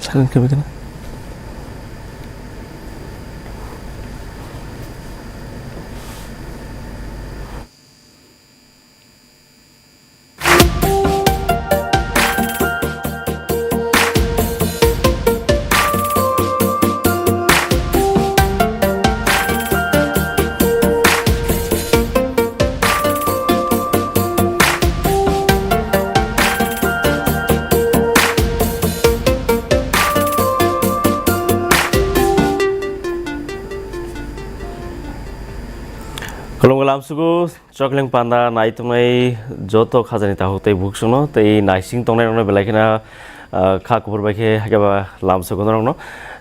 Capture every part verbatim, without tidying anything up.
Silent khe bikhe na. Khulumkha lamsugo, Chokleng Panda naitongnai joto khajani takhuk tei bukhukno tei naising tongnai rokno belai kheno, ah, kha kuphur bai khe hakhe ba lamsugo norokno.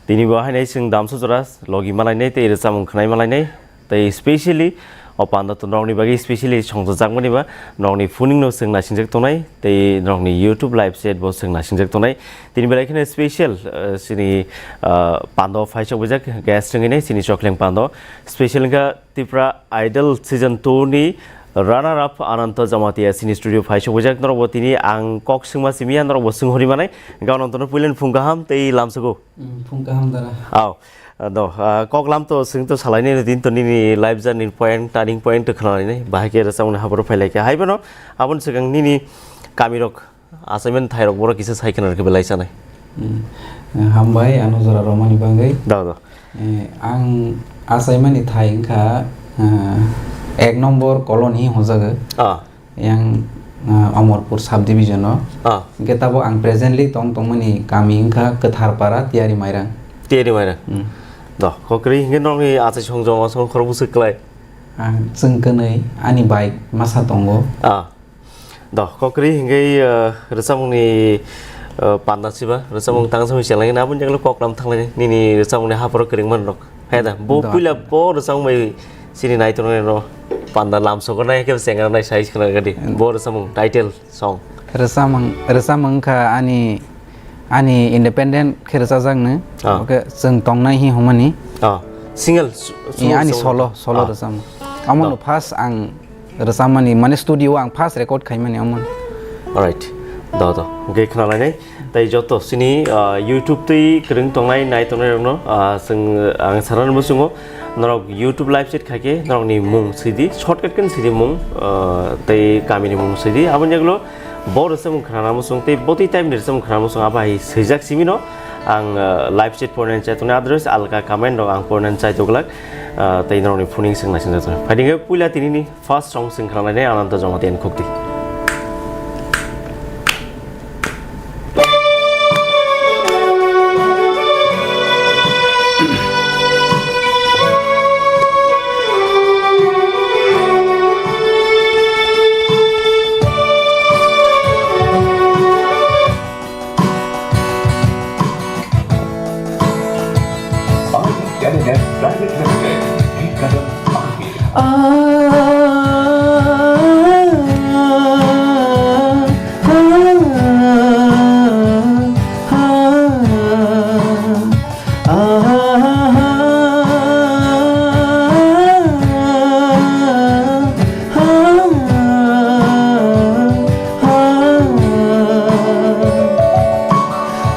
Tini bo haino chwng damsa jora logi malainai tei rwchapmung khwnai malainai. Tei specially o panda to norokni bagwi specially songchajakmani ba norokni phoning no chwng naisingjak tongnai tei norokni YouTube live chat bo chwng naisingjak tongnai. Tini belai kheno special, eh, chini, eh, pando phaisok bijak guest wngwi nai chini Chokleng pando. Special wngkha Tipra Idol Season two ni runner up Ananta Jamatia chini studio phaisok bijak. Norok bo tini ang kok swngma simi ya, norok bo swng hori manai. Hwnkhe Ananta no puilani phung kaham tei lamsugo. Mm, phung kaham dara. Aw, do, ah, kok lam to swng to salainai, din to nini life journey point, turning point to khwlainai, bahai khe rwchapmungni haboro phailaikha. Haibono, aboni swkang nini kamirok, achaimani thairok borok kisa sai khna rwkhe belai sanai. Mm, hambai, ano jora romani bagwi. Do, do. Eh, ang achaimani thai wngkha, ah, ek nombor colony hwnjago. Ah. Yang, ah, Amarpur subdivision o. Ah. Hwnkhe tabuk ang presently tong tongmani kami wngkha Kwtharpara, Tiyari Mairang. Tiyari Mairang. Hmm. Do, kokri hwnkhe nokni achai songjong asong khorokbwswk klai? Ang chwng kwnwi, ani bike masa tongo. Ah. Do, kokri hwnkhe, ah, rwchapmungni, ah, panda siba, rwchapmung tang samung chenglai, aboni jagalo koklam thanglai, nini rwchapmungni hapharo kwrwngma rok. Hai da, bo Do. Puila bo rwchapmung bai chini naitongnai no panda lamsogo nai khe chengra nai sai khna gadi. Hmm. Bo rwchapmung title song. Rwchapmung, rwchapmung wngkha ani, ani independent khe rwchapjakno. Ah. Oke, chwng tongnai hi hwnmani. Ah. Single su-, Eh, su-, ani rwchapmung. Solo, solo Ah. Rwchapmung. Amo no Do. First ang rwchapmani, mane studio ang first record khaimani omo. Alright. Do, do. Hwnkhe khna lainai. Tei joto chini, ah, YouTube twi kwrwng tongnai, nai tongnai rokno, ah, chwng, ang sana muchungo, norok YouTube live chat khaikhe norokni mung swidi, shortcut khe swidi mung, ah, tei kamini mung swidi. Aboni jagalo bo rwchapmung khna muchung tei botwi time ni rwchapmung khna muchung abo hai swijak simino ang, ah, live chat pornani chai tongnai, otherwise alka comment rok ang pornani chai tongglak, ah, tei norokni phoning swng naisingjak tongnai. Phaidi khe puila tinini First song sing khwlanglainai Ananta Jamatia ni khukti. Private Limited, Bikajan Mahir.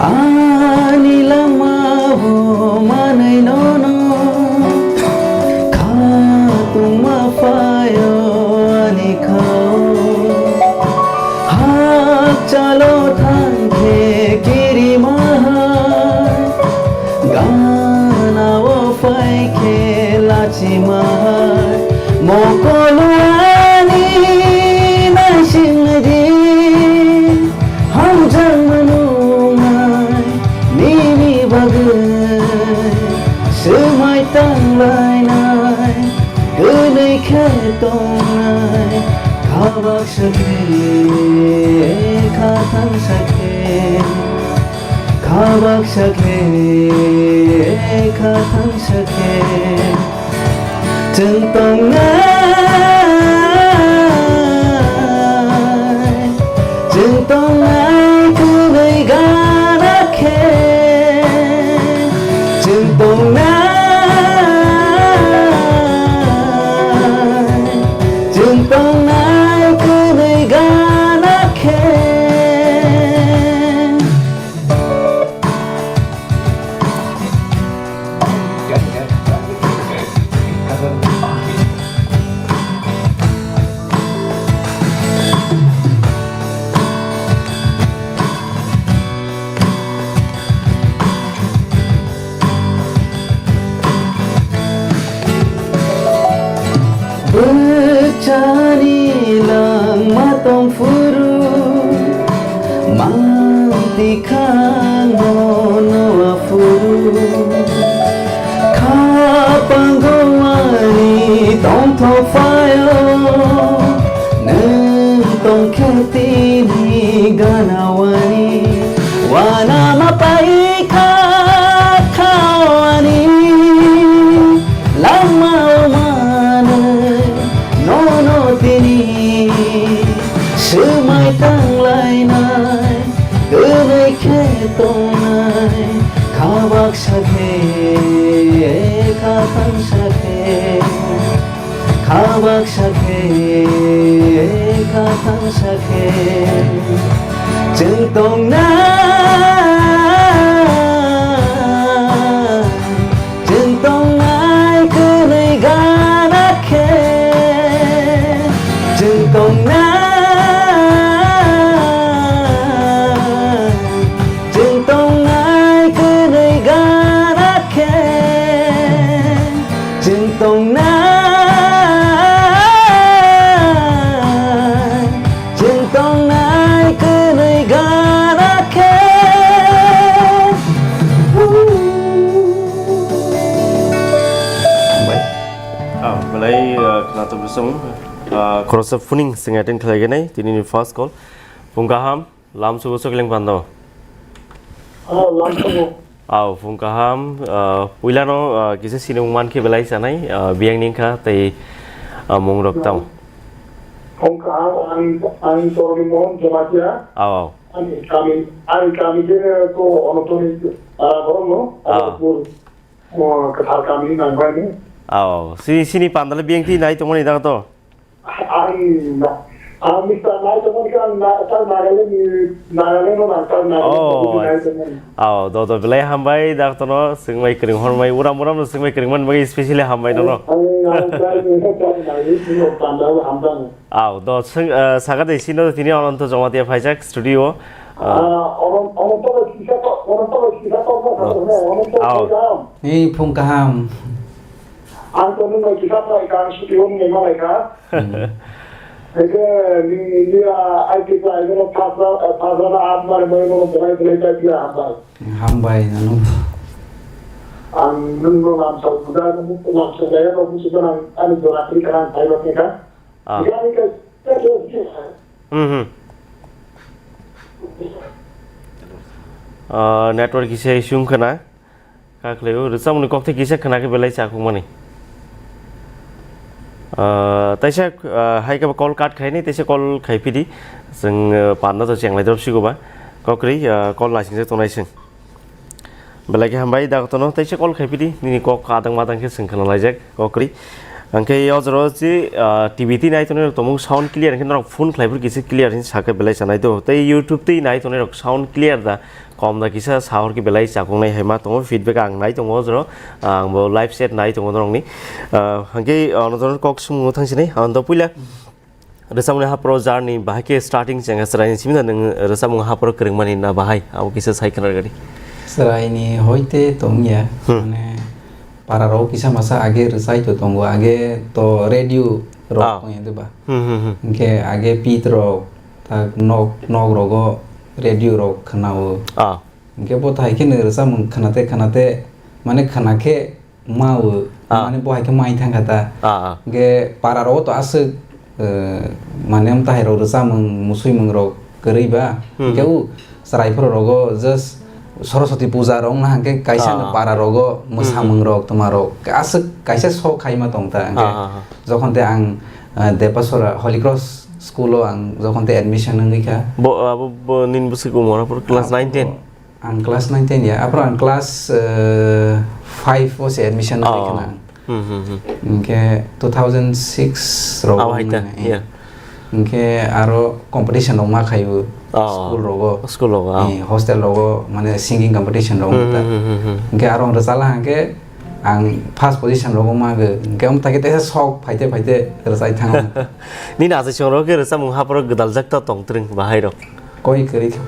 Ani lama bo manwi nono khatungma phaio ani khao. Hakchalo thangkhe kirima hai, ganao phaikhe lachima hai. Mokolo ani naisingdi. Hamjakma nungnai nini bagwi swmai tanglainai, kwnwi khe tongnai, kha baksa khe, kha thangsa khe, kha baksa khe, kha thangsa khe. Chwng tongnai, chwng tongnai kwrwi gana khe. Chwng tongnai, chwng tongnai kwrwi gana khe. Ani langma tong phuru, manti khang no no aphuru. Khapango ani tongthok phaio, nwng tongkhe tini ganao ani. Wana mapai kha khao ani, langmao manwi nono tini swmai tanglainai, twnwi khe tongnai, kha baksa khe, kha tangsa khe. Kha baksa khe, kha tangsa khe, chwng tongnai, chwng tongnai kwnwi gana khe, chwng tongnai, chwng tongnai kwnwi gana khe. Chwng tongnai, chwng tongnai kwnwi gana khe. Ah, belai, ah, khwnathok bwswng, ah, khoroksa phuning chwng attend khlaiganai, tinini first call. Phung kaham. Lamsugo Chokling Pando. Oh, lamsugo. Aw, phung kaham, ah, puilano, ah, kisa sinimung mankhe belai chanai, ah, biyang ningkha tei, ah, mungrok tamo. Phung kaham, ang, ang Choroni Mohon Jamatia. Aw, aw. Ani kami, ani kami khe ko Onotoni, ah, borokno, Ah. Onotpur, oh, kwthar kami nangbaini. Aw, si, sini pandale biyang twi nai tongmani dago to? Ang na, ang Mister Nai tongmani khe ang na, ta Nagaland ni, Nagaland no nang, ta Nagaland Oh, ni Nai tongmani. Oh, do, do, belai hambai, dak tono, swngmai kwrwng hormai, uram uram no swngmai kwrwng man bagwi specially hambai nono. Ang, ang, ang, try ni, try ni, ni, ni, panda hambai. Aw, do, swng, eh, saga de sino tini Ononto Jamatia phaijak studio. Ah, Onon-, Ononto bai kisa to, Ononto bai kisa to, Oh. Ononto Aw. bai kaham. Ni phung kaham. Ang to nwng bai kisa phai kha, ang suti hwn nai malai kha. Hmm. Hingke ni, ni, ah, I T klai no phasa, eh, phasa na ap mari mari no bonai bonai tai dia hambai. Hambai nanu. Ang nwng no lam sa buda no lam sa gaya no busi ko nang ani jora kri kana thai lo kha. Ah. Gari ka, ka, ka, ka. Hmm, hmm. Ah, network kisa issue wngkha na? Kha khlaio, rwchapmungni kokthai kisa khna khe belai chakukmani. Ah, taisa, ah, hai khe call cut khaini, taisa call khaiphidi. Chwng, ah, panna to chenglai drop siguba. Kokrwi, ah, call naisingsa tongnai chwng. Belai khe hambai, da kotono taisa call khaiphidi. Nini kok adang madang khe chwng khna laijak, kokrwi. Hwnkhe o jora o je, ah, T V twi nai tongnai rok tongmung sound clear, hwnkhe norok phone khlaiphuru kisa clear hinwi sakhe belai chanai do. Tei YouTube twi nai tongnai rok sound clear da. Kom da kisa sahor khe belai chakung nai hai ma tongo, feedback ang nai tongo o jora, ang bo live chat nai tongo norokni. Ah, hwnkhe, ah, o jora kok swngmung thang sinai, ang do puila rwchapmungni hapro journey bahai khe starting chengkha chwraini simi da nwng rwchapmung hapro kwrwngmani na bahai abo kisa sai khna rwdi. Chwraini hoite tongya, Hmm. Mane para rok kisa masa age rwchai to tongo, age to radio rok Ah. Tongya de ba. Hmm, hmm, hmm. Hwnkhe age pit rok, tak nok, nok rogo radio rok khwnao. Ah. Hwnkhe bo tai khe nw rwchapmung khwnate khwnate, mane khwna khe mao, Ah. Mane bo hai khe mai thang kha ta. Ah, ah. Hwnkhe para rogo to aswk, eh, mane amtahai rok rwchapmung, musuimung rok kwrwi ba. Hmm. Hwnkhe o chwrai phuru rogo just Saraswati puja rok wngna hwnkhe kaisa Ah. Para rogo Hmm. mwsamung rok, twma rok aswk kaisa show khaima tong ta. Hwnkhe Ah, ah, ah. Jokhon te ang, eh, Depasora Holy Cross school o ang jokhon te admission wngwi kha. Bo, abo, bo nini bwswk umor aphuru class nine ten? Ang class nine ten ya, aphuru ang class, eh, five o se admission wngwi Oh. Khna. Hmm, hmm, hmm. Hwnkhe two thousand six rok Abo hai ta, wngmani, eh. Yeah. Hwnkhe aro competition rok ma khaio Oh. School rogo. School rogo, oh. Eh, hostel rogo, mane singing competition rok Hmm, wngkha. Hmm, hmm, hmm, hmm. Hwnkhe aro ang rwchala hwnkhe ang first position rogo mago. Hwnkhe omo thai khe teisa sok phaite phaite rwchai thango. Nini achaisong rok khe rwchapmung hapro gwdaljak ta tong twrwng bahai rok. Koi kwrwi kha.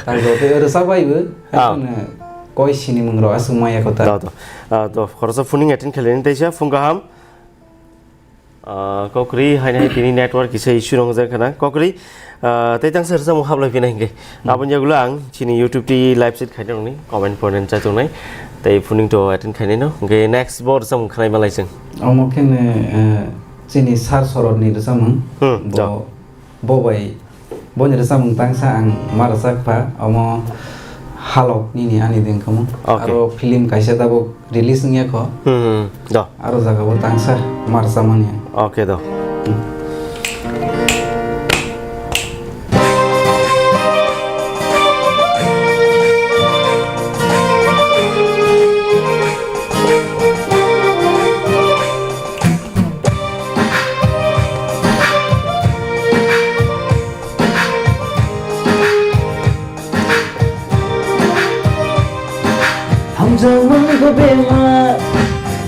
Tang rok tei rwchap bai bo. Ah. Haino koi sinimung rok aswk maya kho ta. To, to. Ah, to, khoroksa phuning attend khlaini teisa phung kaham. Ah, kokri, haini hai tini network kisa issue wngjak khana. Kokri, ah, tei tangsa rwchapmung hablai phinai hinkhe. Hmm. Aboni yagulo ang chini YouTube tei live chat khaina rokni comment point chai tongnai. Tei phuning to attend khainai no. Hinkhe next bo rwchapmung khanai malai chwng. Omo khe ne, eh, chini Sar Sorotni rwchapmung. Hmm, bo, ja. Bo bai Boni rwchapmung tangsa ang ma rwchapkha, omo Halok nini ani dengkhamu. Okay. Aro film kaisa tabuk release wngya kho. Hmm, hmm, do. Aro jaga bo tangsa ma rwchapmani ang. Okay, do. Hmm. Hamjakmung bo bemar,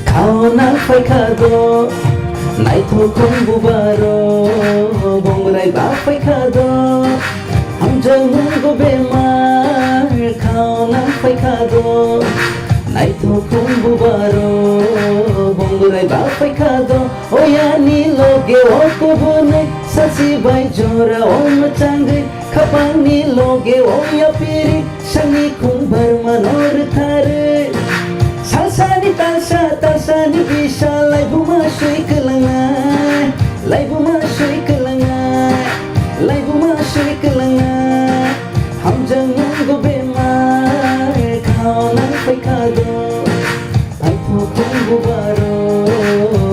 khauna phaikha do, naithok khum bubaro, bongrai ba phaikha do. Hamjakmung bo bemar, khauna phaikha do, naithok khum bubaro, bongrai ba phaikha do. Oyani loge o kubunwi, sachi bai jora o mwchangwi, khapangni loge o yapiri, sani khum barmano rwtharwi. Salsani talsa, talsani bisa, laibuma swi kwlangnai, laibuma swi kwlangnai, laibuma swi kwlangnai. Hamjakmung bo bemar, khauna phaikha do. Aithu khum bubaro,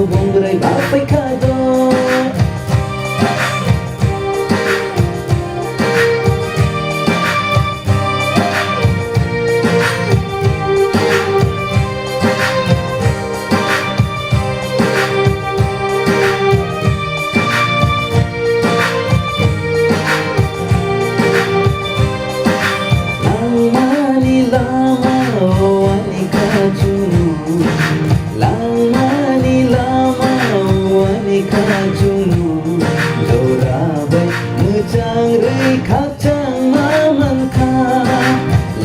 bongrai ba phaikha do. Langmani lama o ani kachunu, langmani lama o ani kachunu, jorabai mwchang rwi khakchangma mankha.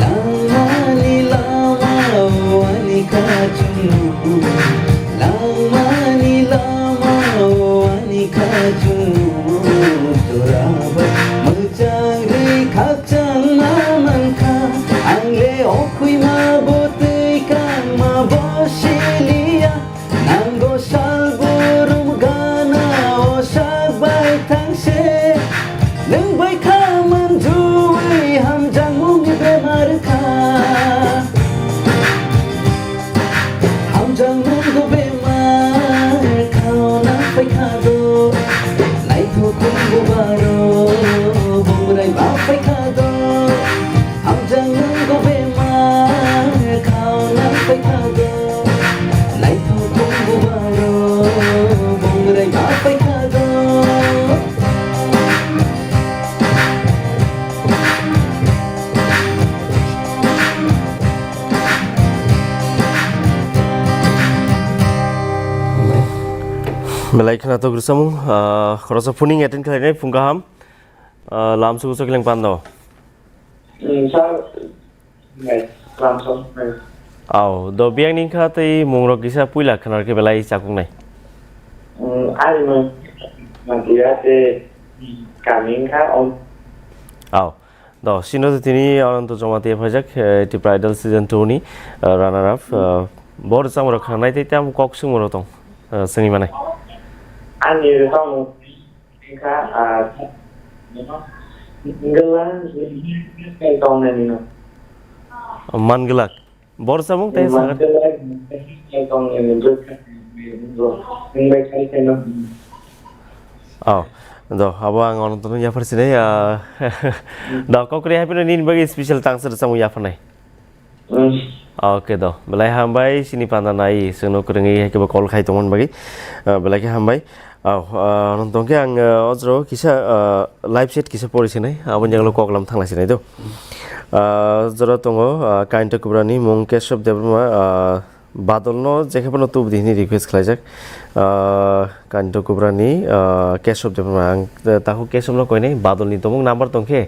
Langmani lama o ani kachunu, langmani lama o ani kachunu, jorabai mwchang rwi khak Changma mankha, ang le okhwima bo twi kangma bo siliya. Nango sal burum gana o sak bai thang se, nwng bai kha manjui hamjakmung ni bemar kha. Hamjakmung bo bemar khauna phaikha do, naithok khum bubaro bongrai ba phaikha do. Hamjakmung bo bemar khauna phaikha do, naithok khum bubaro bongrai ba phaikha do. Belai khwnathok rwchapmung, ah, khoroksa phuning attend khlainai phung kaham, ah, lamsugo chokling pando. Hmm, sir, belai lamsok, belai. Au, do biyang ni kha tei mungrok kisa puila khwnar khe belai chakuknai. Hmm, ani mung Mantia tei kami wngkha om. Au. Do, sino tini Ananto Jamatia phaijak, eh, Tipra Idol Season two ni, eh, runner up, eh, bo rwchapmung rok khnanai tei tamo kok swngmung rok tong, eh, swngwi manai. Ani rwchapmung wngkha, ah, Gala, tong nai nino. Manglak. Bo rwchapmung tei sakha. Manglak, tong nai nino. Oh, do, abo ang Ananto no yaphar sinai, ah, do, kokri hai phano nini bagwi special tangsa rwchapmung yapharnai. Mm. Okay do, belai hambai, sini panda nai, chwngno kwrwngwi hai khe bo call khai tongmani bagwi, ah, belai khe hambai. Ah, ah, tongkhe ang, ah, o jora kisa, ah, live chat kisa pori sinai, aboni yagulo koklam thanglai sinai do. Ah, jora tongo, ah, Kainto Kubrani mung Keshob Debbarma, ah, Badolno jekhe phano tubudi hwnwi request khlaijak. Ah, Kainto Kubrani, ah, Keshob Debbarma, ang, eh, takhuk Keshobno koinai, Badolni tongmung number tongkhe,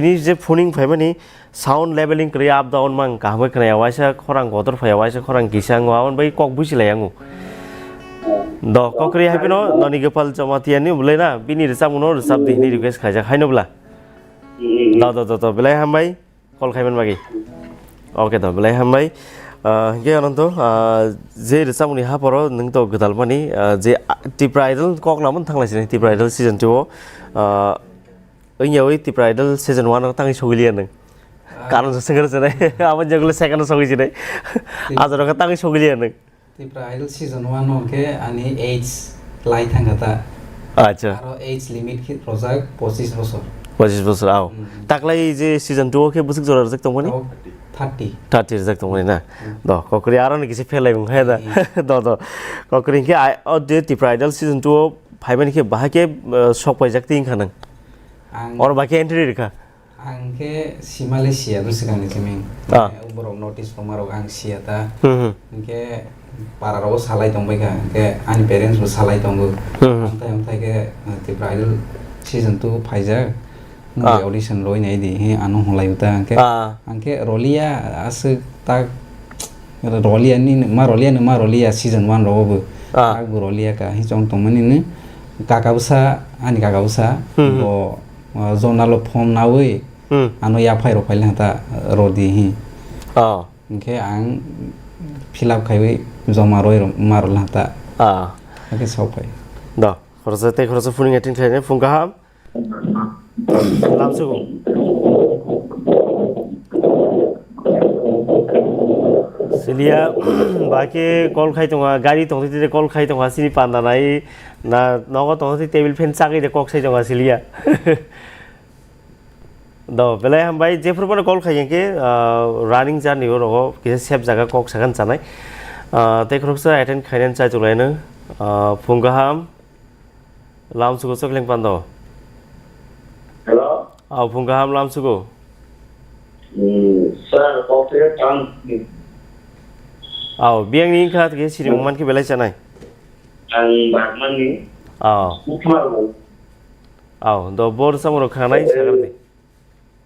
tini je phoning phaimani sound leveling kwrwi up down mang kaham khe khwnaya, waisa khorang kotor phaiya, waisa khorang kisa wngo, aboni bagwi kok busi lai yango. Do, kok kwrwi hai phano Noni Gopal Jamatia ni bwlai na, bini rwchapmung no rwchap di hwnwi request khaijak haino bwla. Do, do, do, do, belai hambai. Call khaiman bagwi. Okay, to belai hambai. Ah, hingke ananto, ah, je rwchapmungni haporo nwng to gwdalmani, ah, je, ah, Tipra Idol kok lamani thanglai sini Tipra Idol season two o, ah, wngya wi Tipra Idol season one o tangwi sogiliya nwng. Ah. Karon se sengre sene, abo jagule second o sogwi sini. Tip- Ajaro khe tangwi sogiliya nwng. Tipra Idol season one o khe ani age lai thangkha ta. Acha. Aro age limit khe rojak pochis bosor. Pochis bosor, ao. Hmm. Taklai je season two o khe bwswk jora rwjak tongmani? Tok thirty. Thirty rwjak tongmani na? Hmm. Do, kokri aro ni kisi phelai mung hai da. Hmm. Do, do. Kokri khe ai, o je Tipra Idol season two o phaimani khe bahai khe, eh, sok paijak twi wngkha nang? Ang oro bahai khe entry rwkha? Ang khe sima le siya do swkangni simi. Ah. Borok notice rwma rok ang siya ta. Hmm, hmm. Hingke para rogo salai tongbai kha. Hingke ani parents bo salai tongo. Hmm, hmm. Amthai amthai khe, uh, Tipra Idol season two phaijak. Ah. Audition roi nai di. He ano hwnlai ta. Hingke, ah, hingke roliya aswk tak roliya ni ma roliya ni ma roliya season one rogo bo. Ah. Tak bo roliya ka. He chong tongmani ni kaka bwsa, ani kaka bwsa. Hmm, hmm. Bo, uh, zonalo phone nawi. Hmm. Ano yaphai rok phai leng ta rodi hi. Oh. Hingke ang fill up khaiwi joma roi rok ma rok leng ta. Ah. Hake sok phai. Do, khoroksa tei khoroksa phuning attend khlainai phung kaham. Lamsugo. Silia, baki call khai tonga, gari tongtwi twi call khai tonga, sini panda nai, na nogo tongtwi table fan chagwi de kok sai tonga silia. Do, belai hambai, jephru bono call khai hwnkhe, ah, running journey o rogo kisa safe jaga kok sagan chanai. Ah, tei khoroksa attend khainani chaitok laino, ah, phung kaham, lamsugo chokleng pando. Hello? Ah, phung kaham lamsugo. Hmm, sir, kok se tang. Aw, biyang ni wngkha khe siri mungman khe belai chanai. Ang Bagmani. Aw. Bukmar. Aw, do bor samoro khanai sagar di.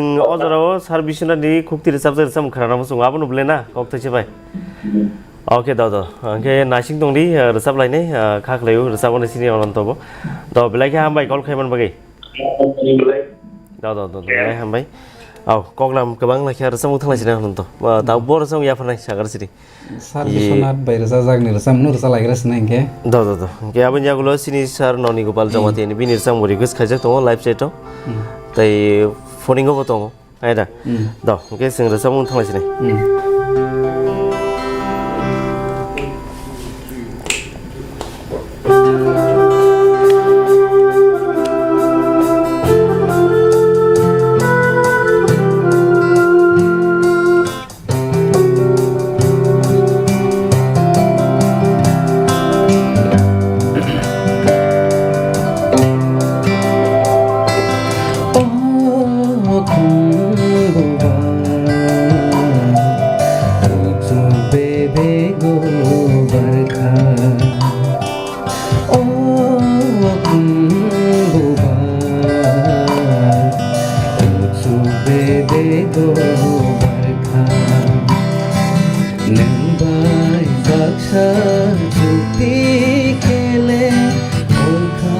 chwng o jorao Sir Biswanath ni khukti rwchapjak rwchapmung khwnana muchungo, abono belai na kok thaisa bai. Okay, do, do. Hwnkhe naising tongdi, ah, rwchap lainai, ah, kha khlaio, rwchapmani sini Ananto bo. Do, belai khe hambai call khaiman bagwi. Do, do, do, do, belai hambai. Au, koklam kwbang lai khe rwchapmung thanglaisina Ananto. Ah, ta bo rwchapmung yapharnai sagar siri. Sir Ye. Biswanath bai rwchapjakni rwchapmung rwchap laikha sini hwnkhe. Do, do, do. Hwnkhe aboni yagulo sini Sir Noni Gopal Jamatia ni bini rwchapmung request khaijak tongo live chat o. Hmm. Tei phoning o bo tongo. Aida. Hmm. Do, hwnkhe chwng rwchapmung thanglaisini. Hmm. O khumbuba, kuchuk bebego barkha. O khumbuba, kuchuk bebego barkha. Nwng bai baksa chukti khele hor kha.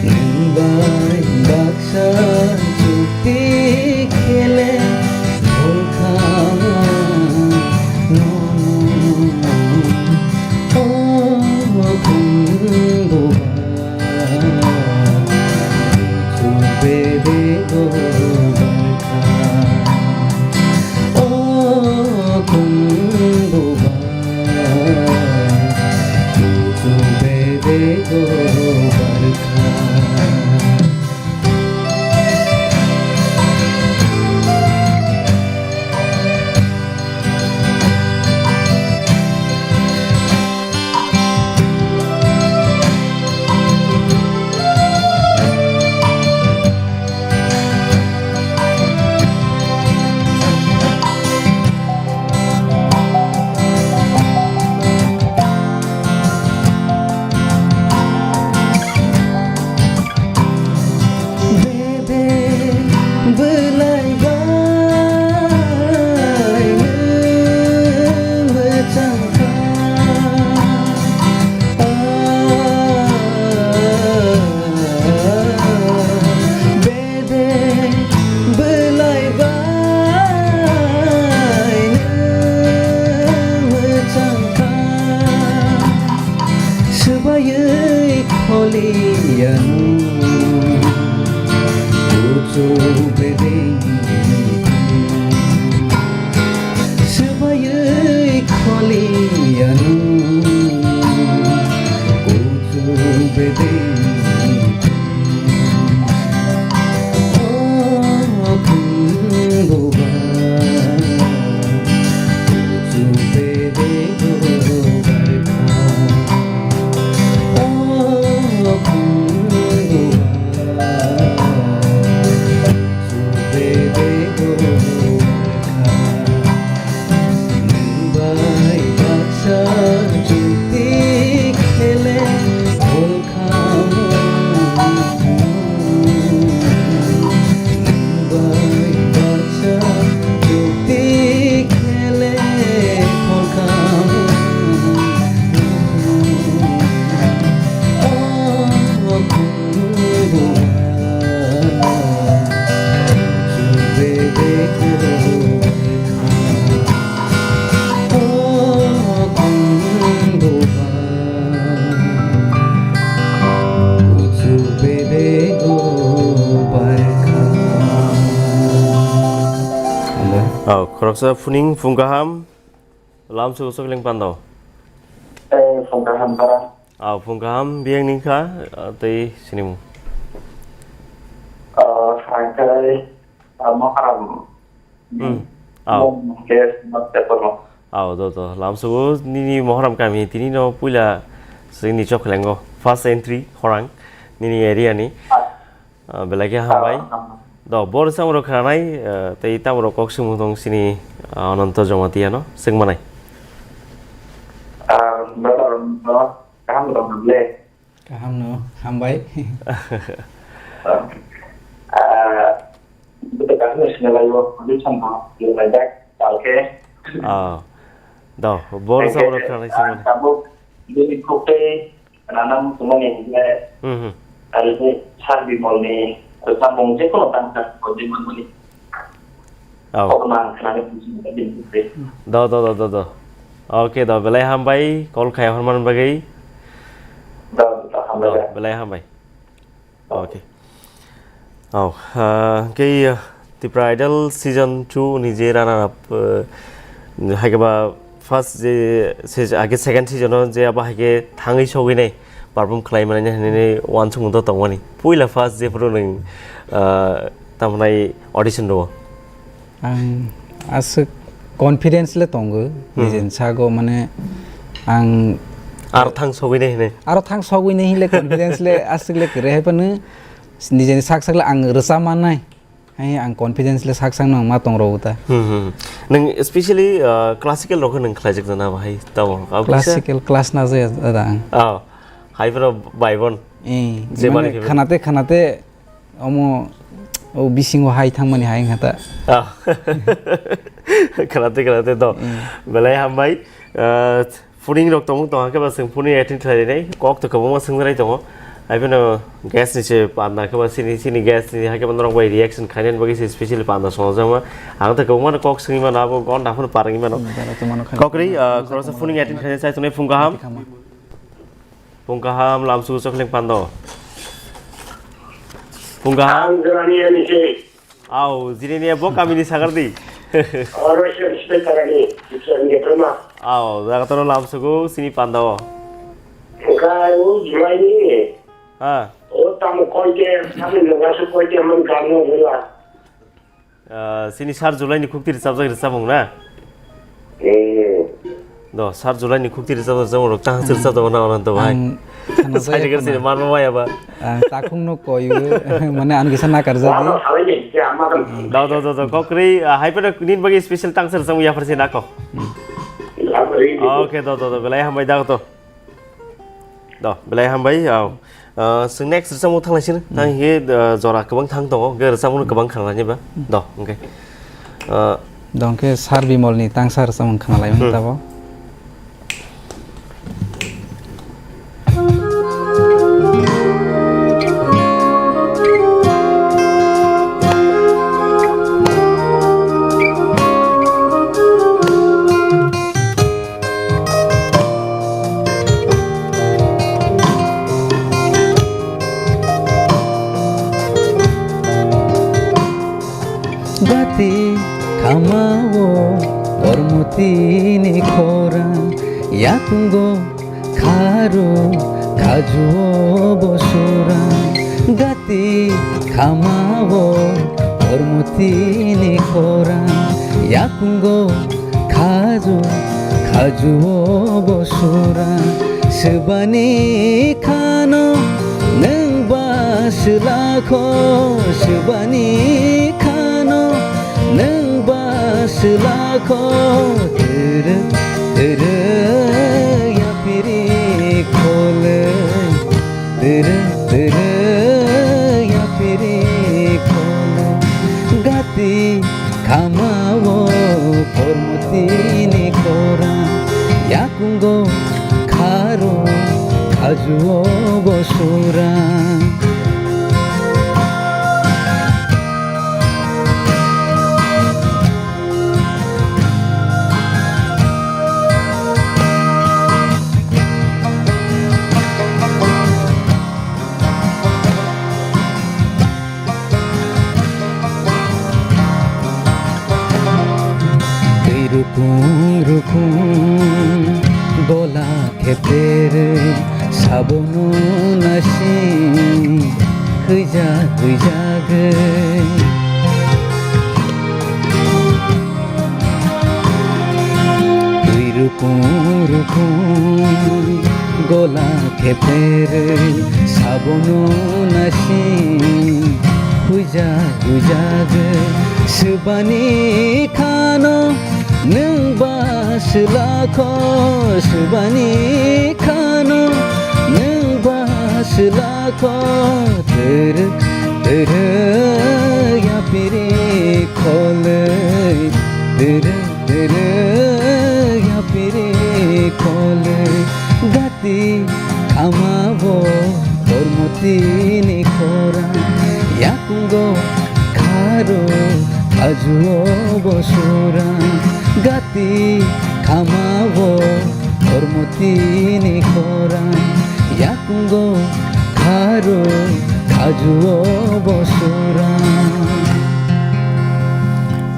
Nwng bai baksa chukti khele hor kha nono. O khumbuba, kuchuk bebego barkha. O khumbuba, kuchuk bebego barkha. Bede bwlai bai mwchang kha. Bede bwlai bai mwchang kha. Swbaiwi kholi yanu, kuchuk bedeni. Swbaiwi kholi yanu, kuchuk bedeni. O khumbuba, kuchuk bedego barkha. O khumbuba, kuchuk bedego barkha. Nwng bai baksa chukti khele hor kha. Nwng bai baksa chukti khele hor kha. O khumbuba, kuchuk bedego barkha. O khumbuba, kuchuk bedego barkha. Hambai. Oh, khoroksa phuning phung kaham. Lamso uso keleng pando. Eh, phung kaham para. Ah, phung kaham biyang ningkha, ah, tei sinimung. Ah, hangkai, ah, Moharam. Hmm. Ah. Mom, yes, mat, tepono. Ah, do, do. Lamso nini Moharam kami tini no puila sini chok kelengo. First entry, horang, nini area ni. Ah. Ah, belai khe hambai. Ah, ah. Do, bo rwchapmung rok khwnanai, eh, tei tamo rok kok swngmung tong sini, ah, Ananto Jamatia no swngmanai. Ah, brother, no, kaham rok le? Kaham no, hambai. Ah, ah, betul kaham ni sini layo, betul sama, layo, oke. Ah, do, bo rwchapmung rok khwnanai swngmani. Tabuk, bini kok tei Rana muchungmani hwnle, hmm, hmm, ari ni Sir Bimol ni rwchapmung jephuru tangsa kojwi manmani. Oh. Kokno ang khnani muchungo bini bwkhwi. Do, do, do, do, do. Okay, do, belai hambai, call khai horman bagwi. Do, do, hambai. Do, belai hambai. Okay. Oh, ah, hwnkhe, ah, Tipra Idol season two ni je runner up, ah, hai khe ba first je, se, hai khe second season o je abo hai khe thangwi sogwi nai perform khlai mani hinwi uansukmung to tongmani. Puila first jephuru nwng, ah, tamo nai audition rwo? Ang aswk confidence le tongo, hmm, nijeni sago, mane, ang aro thang sogwi nai hinwi. Aro thang sogwi nai hinle confidence le aswk le kwrwi hai phano nijeni sak sak le ang rwchap mannai. Hai ang confidence le sak sakno ang ma tong rwo ta. Hmm, hmm. Nwng specially, uh, classical rok nwng khlaijak na bahai tamo? Abo kisa classical class na jaya da ang. Oh, hai phano bai bon. Eh, je mane mani khe khanate khanate omo o bisingo hai thangmani hai wngkha ta. Oh. Khanate khanate do. Hmm. Belai hambai. Uh, Phuning rok tongmung tong hakhe ba chwng phuning attend khlai rinai. Kok to kwbangma swngjaknai tongo. Hai phano guest ni se panda khe ba chini, chini guest ni hakhe ba norok bai reaction khainani bagwi se specially panda songjakma. Ang to kwbangma no kok swngwi mano, abo gonda phano parwngwi mano. Hmm, jara to mano kha. Kokri, ah, khoroksa phuning attend khainai chai tongnai phung kaham. Phung kaham, lamsugo chokling pando. Phung kaham. Ang jora ni ani se. Au, jini ni bo kami ni sagar di. Oro se respect tarani, sibsa ni toma. Au, jaga tono lamsugo sini panda o. Ka u July ni. Ha. O tamo koi ke, tamo nunga su koi ke man kamo hula. Ah, sini sar July ni khukti rwchapjak rwchapmung na? Hmm. Do, sar July ni khukti rwchapjak rwchapmung rok tang rwchapjak na Ananto bhai. Ang khana jaya. Sai khana. Sini manma maya ba. Ang takhung no koyu, mane ang kisa nakar jadi. Do, do, do, do. Kokri, ah, hai pera nin bagi special tang rwchapmung ya farsi nako. Hmm. Okay, do, do, do. Belai hambai da to. Do, belai hambai, au. Ah, chwng next rwchapmung thangnaisini. Hmm. Tang hinkhe, ah, jora kwbang thang tongo, hwnkhe rwchapmung kwbang khanani ba. Hmm. Do, hwnkhe. Ah, do, hwnkhe Sir Bimol ni tangsa rwchapmung khanalaimani, hmm, tabo. Gati khamao kormoti ni khorang, yakungo kharo khajuo bo surang. Gati khamao kormoti ni khorang, yakungo khaju, khajuo bo sura. Swbani khano nwng ba swlakho, swbani khano nwng ba swlakho. Turu, turu, yapiri khole. Turu, turu, yapiri khole. Gati khamao kormoti ni khorang, yakungo kharo khajuo bo surang. Twi rukung rukung gola kheter sabono nasi huija huijagwi. Twi rukung rukung gola kheter sabono nasi Buijak, buijak, swbani khano nwng ba swlakho, swbani khano nwng ba swlakho, twrwk, twrwk, yapiri kholwi, twrwk, twrwk, yapiri kholwi, gati khama bo kormoti ni khorang, yakungo kharo ajuo bo surang, gati khama bo kormoti ni khorang, yakungo kharo ajuo bo surang.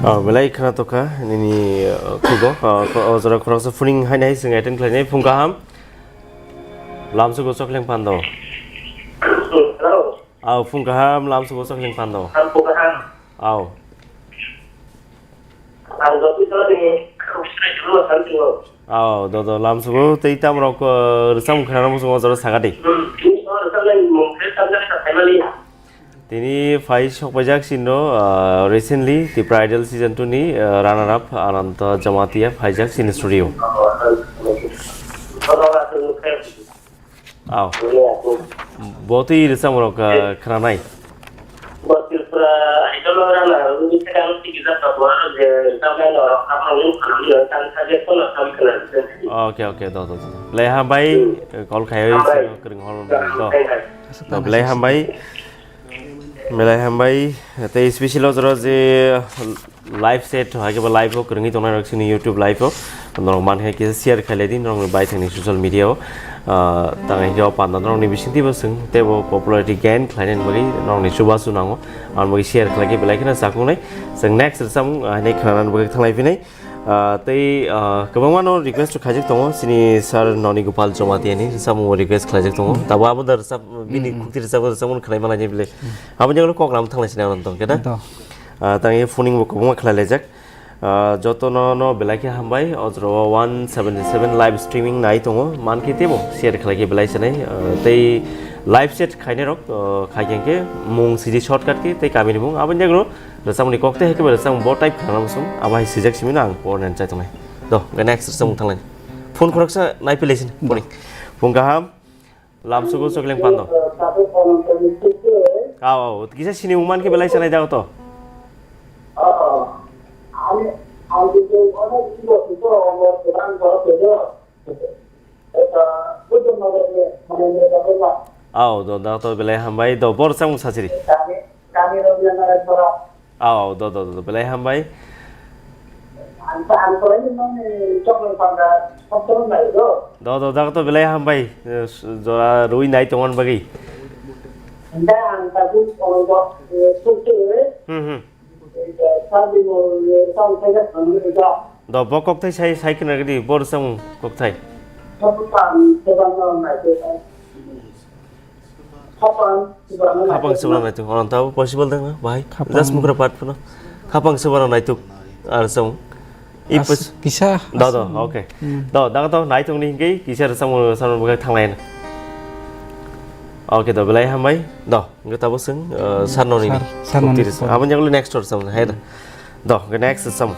Oh, belai khna tokha nini, uh, khugo, uh, ko-, o jora khoroksa phuning hainai hai swng attend khlainai. Phung kaham. Lamsugo Chokleng Pando. Hello. Aw, phung kaham, lamsugo Chokleng Pando. Ang phung kaham. Aw. Ang joto ni khuk sai dulu samsung. Aw, do, do, lamsugo tei tamrok, uh, rwchapmung khwnarok muchungo o jora sakadi. Hmm, ini so rwchapnai mung khe tamjak sa phaimani. Tini phai sokpaijak sinno, ah, recently Tipra Idol season two ni, ah, runner up Ananta Jamatia phaijak sini studio. Aw. Bo twi rwchapmung rok, ah, khwnanai. Okay, okay, do, do, do. Belai hambai, eh, call khaiwi sino kwrwng hor do. Do, belai hambai. Belai hambai, tei special o jora je live set, hai khe bo live o kwrwngwi tongnai rok chini YouTube live o. Norok man khe kisa share khailai di, norokni baithangni social media o. Ah, tang hai khe o panda norokni bisingtwi bo chwng teibo popularity gain khlainani bagwi norokni chubachu nango. Aboni bagwi share khlai khe belai kheno chaknai. Chwng next rwchapmung, ah, haino khwnanani bagwi thanglai phinai. Ah, tei, ah, kwbangma no request khaijak tongo, chini sir Noni Gopal Jamatia ni rwchapmung request khlaijak tongo. Tabo abo da rwchap, bini khukti rwchap, rwchapmung khwlai manai ni bile. Abo jagalo kok lam thanglai sini ang tong khe da. Ah, tang ye phoning bo kwbangma khlai laijak. Ah, joto no, no belai khe hambai, o jora o one seventy seven live streaming nai tongo, man khe tebo share khlai khe belai sanai, ah, tei live chat khainai rok, ah, khai khe mung sidi shortcut khe tei kami ni mung, abo jagalo rwchapmung ni kok tei hai khe bo rwchapmung bo type khlana muchung, abo hai swijak simi no ang pornani chai tongnai. Do, hwnkhe next rwchapmung thanglai. Phone khoroksa nai phi lai sini, phone. Phone kaham, lamsugo Chokleng Pando. Aw, aw, kisa sini mung man khe belai sanai jago to. Aw, do, doctor belai hambai, do, bo rwchapmung sachiri. Aw, do, do, do, do, belai hambai. Do, do, doctor belai hambai, eh, jora rwi nai tongmani bagwi. Hmm, hmm. Do, bo kokthai sai, sai khna gidi, bo rwchapmung kokthai. Khapang Subrana naituk, ono tabo possible dong na, bahai? Khapang. Just mukra part phano. Khapang Subrana naituk, ar rwchapmung. I As-, pos-, kisa do, do, as-, okay. Hmm. Do, daga to naituk ni hingke, kisa rwchapmung, rwchapmung bwkha thanglai na. Okay, do, belai hambai. Do, hingke tabo chwng, uh, sar noni ni. Sar, sar noni. Aboni jagolo next rwchapmung, hai da. Do, hingke next rwchapmung.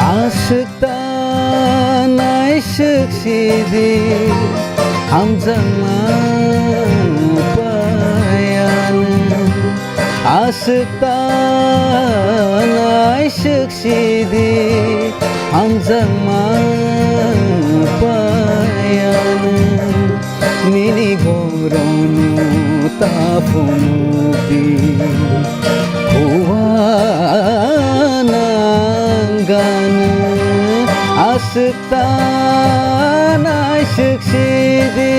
Aswk ta naiswk sidi, hamjakma paiano. Aswk ta naiswk sidi, hamjakma paiano. Nini gorono ta phunukdi, hua nanggano. Aswk ta naiswk sidi.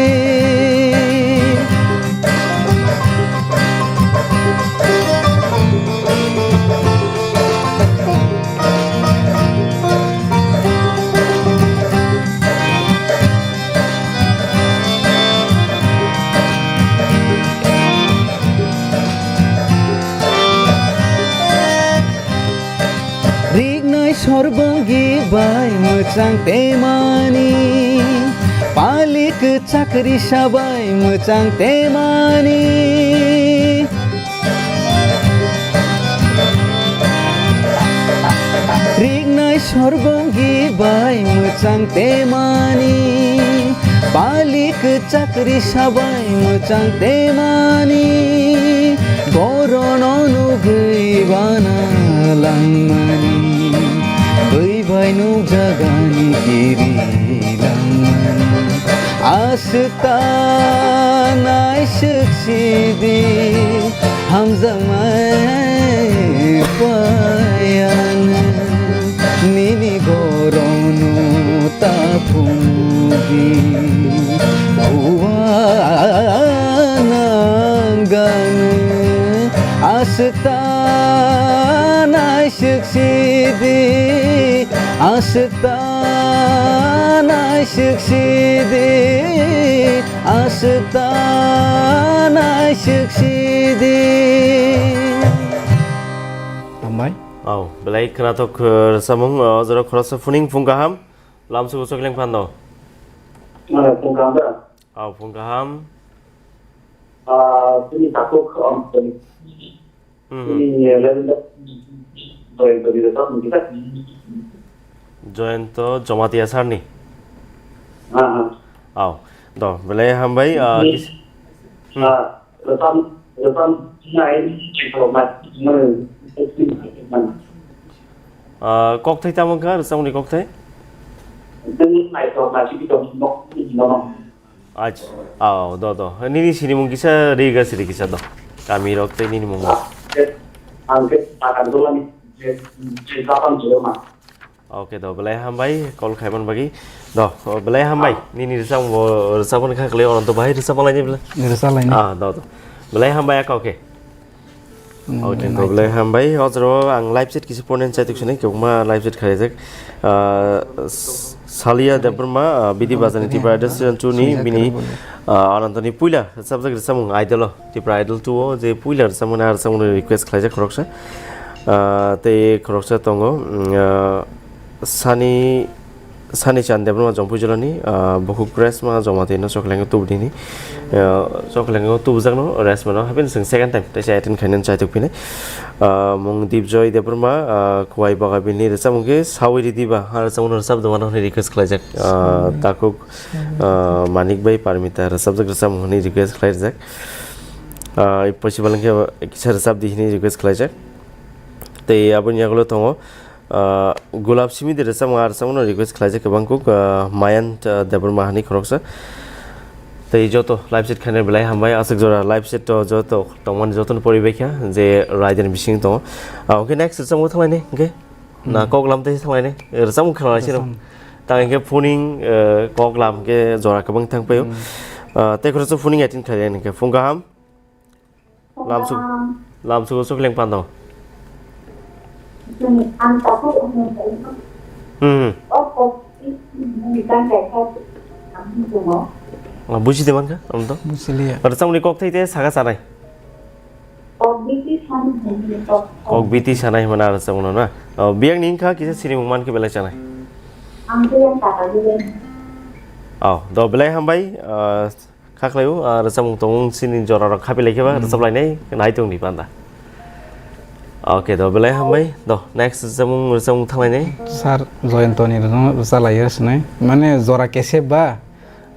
Sorbongi bai mwchang temani, palik chakri sabai mwchang temani. Riknai sorbongi bai mwchang temani, palik chakri sabai mwchang temani, gorono nugwi bana langmani, bwi bai nukjagani kiri langmani. Aswk ta naiswk sidi, hamjakmai payano. Nini gorono ta phungdi, bua nanggano. Aswk ta naiswk sidi, aswk ta naiswk sidi, aswk ta naiswk sidi. Hambai. Au, belai khwnathok, uh, rwchapmung, uh, o jora khoroksa phuning phung kaham. Lamsugo chokling phano. Ah, phung kaham da? Au, phung kaham. Ah, chini takhuk, um, chini, hmm, chini, eh, level da, doi, doi, doi, doi, doi. Joyonto Jomatia sarni. Ah, ah. Au, do, belai hambai, ah, kis-, hmm. Ah, Rwchap, rwchap nai, naithok nai, mani. Ah, kokthai tamo wngkha, rwchapmungni kokthai? Nung naithok nai, siki tong, nok, nok. Ach, ah, do, do. Nini sinimung kisa, riga siri kisa do. Kami rok tei nini mung. Ang ke, ang ke, akan dola ni, je, je, japan jero ma. Oke, do, belai hambai, call khaiman bagwi. Do, o, belai hambai. Nini rwchapmung bo rwchapmani kha khlai, ono to bahai rwchapma laini belai. Rwchap laini. Ah, do, do. Belai hambai, aka, oke. Hmm, oke, belai do, belai hambai. O jora ang live chat kisa pornen chai tuk sini, kwbangma live chat khaijak. Ah, S-, Salia Debbarma, ah, Bidi Bazani Tipra Idol Season two ni, bini, ah, Anantoni puila rwchapjak rwchapmung Idol o. Tipra Idol two o je puila rwchapmani, ah, rwchapmani request khlaijak khoroksa. Ah, tei khoroksa tongo, mm, ah, Sani, Sani Chan Debbarma Jompuijolani, ah, bukhuk rest ma joma tei no choklengo tubudini. Ah, choklengo tubujakno rest mano, happen sing second time, tei se attend khainani chaitok phini. Ah, mung Dipjoy Debbarma, ah, Khowai Bagabini rwchapmung khe Sawi Ridiba, ah, rwchapmano rwchap dongmano hwnwi request khlaijak. Ah, takhuk, ah, Manik bai Parmita rwchapjak rwchapmung hwnwi request khlaijak. Ah, possible hwnkhe kisa rwchap di hwnwi request khlaijak. Tei aboni yagulo tongo, ah, Gulab Simi de rwchapmung, ah, rwchapmungno request khlaijak kwbang kuk, ah, Mayan, ah, Debbarma hani khoroksa. Tei joto live chat khainai belai hambai, aswk jora live chat o joto tongmani jotono poribaikha je raidani bising tongo. Ah, okay, next rwchapmung thanglaini, okay? Na, hmm, kok lam tei thanglaini, rwchapmung khwnalaisino. Rwchapmung. Tang hwnkhe phuning, eh, kok lam hwnkhe jora kwbang thangpaio. Hmm. Ah, tei khoroksa phuning attend khlainai hwnkhe phung kaham. Lamsuk, lamsugo chokling pando. Hmm. Ah, buji de mankha, ang to. Buji liya. Aro chamni kok thai te saka chanai. Kok biti sanai hwnwi kok. Kok biti sanai hwnwi aro chamno na. Oh, biyang ni wngkha kisa sinimung mankhe belai chanai. Ang to yang kaka gini. Oh, do belai hambai, ah, Kha khlaio, ah, rwchapmung tongmung chini jorarok khapi lai khe ba, hmm, rwchap lainai, nai tong ni panda. Okay, do belai hambai. Do, next rwchapmung, rwchapmung thanglainai. Sir Joyantoni rwchap, rwchap laio sinai. Mane jora kesep ba?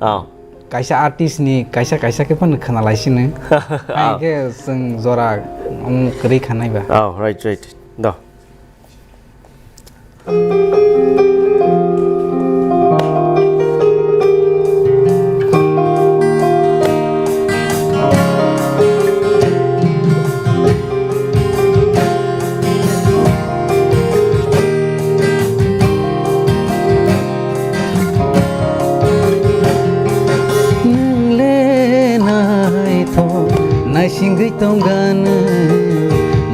Oh. Kaisa artist ni, kaisa, kaisa khe phano khna lai sino. Oh. Hai khe chwng jora, um, kwrwi khanai ba. Oh, right, right. Do. Nwng le naithok naisingwi tongganw,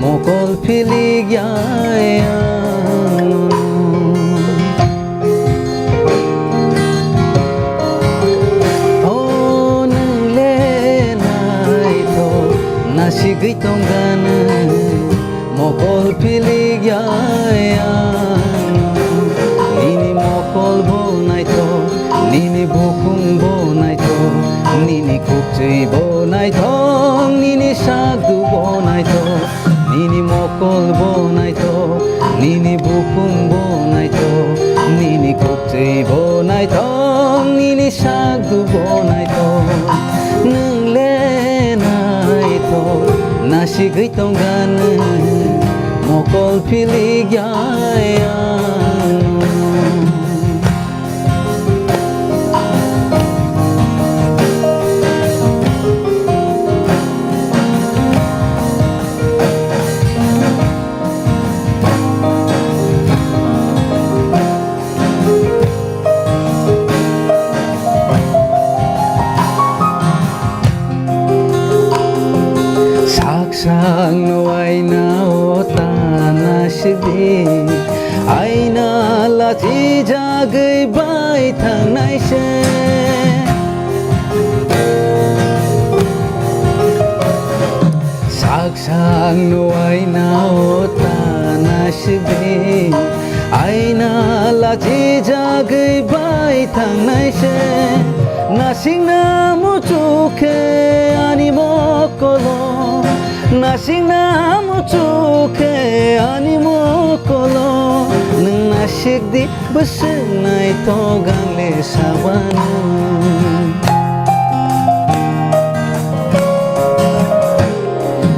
mokol philik ya ang. O nwng le naithok naisingwi tongganw, mokol philik ya ang. Sigwi tongkha nwng mokol philik ya ano. Sak sak no aina o tana sidi, aina lachi jagwi bai thangnai se. Sak sak no aina o tana sidi, aina lachi jagwi bai thangnai se. Nasing na muchuk khe ani mokolo, nasing na muchuk khe ani mokolo, nwng nasik di. Bwswk naithok ang le sabano.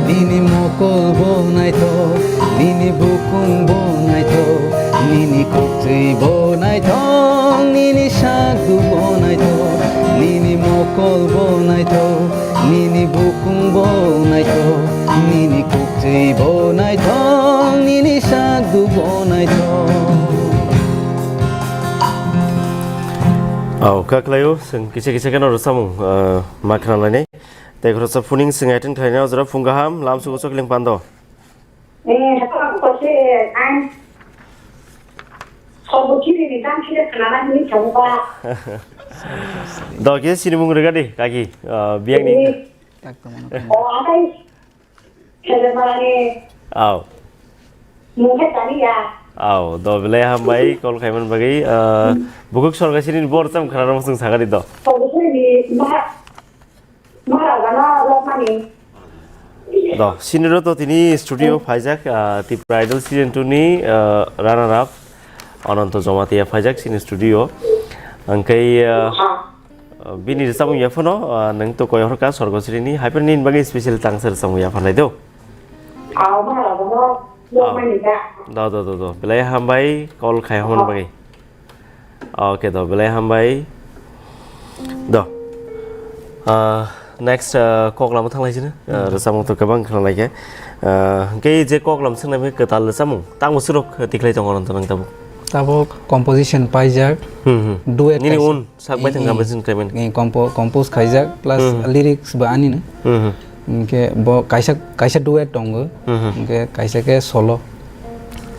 Nini mokol bo naithok, nini bukung bo naithok, nini koktwi bo naithok, nini sakdu bo naithok, nini mokol bo naithok, nini bukung bo naithok, nini koktwi bo naithok, nini sakdu bo naithok. Au, kha khlaio, chwng kisa kisa kheno rwchapmung, ah, ma khna lainai. Tei khoroksa phuning chwng attend khlainai o jora phung kaham, lamsugo chokling pando. Eh, hapa ko se, ang sobo kiri ni dam kiri khna na ni chong ba. Do kisa sinimung rwgadi, kaki, ah, biyang ni. Eh. Tak tongmano. O, ang kai Khedemarani. Au. Mungkhe tani ya. Au, do belai hambai call khaiman bagwi, ah, bukuk sorga sini bor cham khana rong sung sagari do. Sobo sini ma, ma gana lokmani. Do, sini ro to tini studio phaijak, ah, Tipra Idol season two ni, ah, runner up Ananto Jamatia phaijak sini studio. Angkai, ah, Ah, bini rwchapmung ya phano, ah, nwng to koi horka Sorgosri ni, hai phano nini bagwi special tangsa rwchapmung ya phanai do. Ah, ma rabo no, Ah. Mani da. Do, do, do, do. Belai hambai call khai hon bagwi. Okay do, belai hambai. Do. Ah, next, ah, kok lama thanglai sini. Ah, rwchapmung to kwbang khna lai khe. Ah, hwnkhe je kok lam swngnai kwtal rwchapmung. Tamo surok tikhlai tongo nang tabuk. Tabuk composition paijak. Hmm, hmm. Duet Nini kaisa. Un Sak bai thang Ing, composition khlaimani. Ing, compo-, compose khaijak, plus Hmm. lyrics bo ani no. Hmm, hmm. Hingke bo kaisa, kaisa duet tongo. Hmm, hmm. Hingke kaisa ke solo.